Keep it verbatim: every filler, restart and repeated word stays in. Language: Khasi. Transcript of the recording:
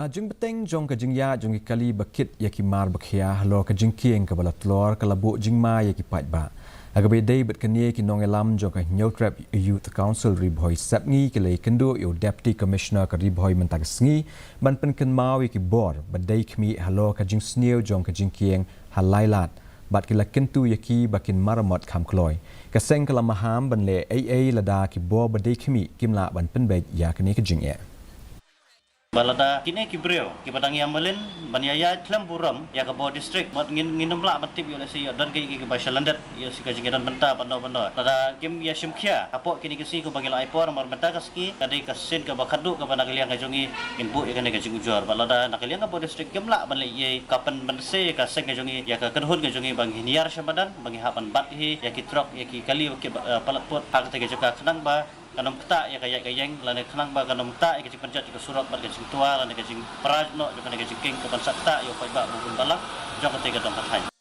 Ka jingbteng jong ka jingïaid jong ki kali ba kit ïa ki mar ba khia halor ka jingkieng kaba la tlor ka la buh jingma ïa ki paidbah. Ha kaba ïadei bad kane, ki nongïalam jong ka Hynñiewtrep Youth Council Ri Bhoi Sepngi ki la ïakynduh ïa u Deputy Commissioner ka Ri Bhoi mynta ka sngi ban pynkynmaw ïa ki bor ba dei khmih halor ka jingsniew jong ka jingkieng ha Lailad, bad ki la kyntu ïa ki ba kin maramot kham kloi. Ka seng ka la maham ban leh ei ei lada ki bor ba dei khmih kim lah ban pynbeit ïa kane ka jingeh. Ba lada kine ki briew kiba dang ïa mlien ban ïa ïaid khlem burom ïa ka bor district, mut ngin, ngin ym lah ban tip ïoh lehse ïoh don kaei kaei kiba sha lyndet, ïoh lehse ka jingïadon bynta bano bano. Lada kim ïa shim khia hapoh kine ki sngi kiba ngi la ai por, namar mynta ka sngi ka dei ka sien kaba khatduh kaba na ka liang ka jong ngi ngin buh ïa kane ka jingujor. Bad lada na ka liang ka bor district kim lah ban leh ei ei, ka pynbynse ka seng ka jong ngi ïa ka kynhun ka jong ngi ba ngin hiar sha madan, ba ngi hap ban bat hi ïa ki trok, ïa ki kali ba ki, eh, palat put ha katei ka jaka khnang ba kan ym ktah ïa ka ïaid ka ïeng, lane khnang ba kan ym ktah ïa ka jingpynjot ïa ka surok bad ka jingtwa lane ka jingpra noh jong kane ka jingkieng kaban sa ktah ïa u paidbah bun balang jong katei ka dong ka thaiñ.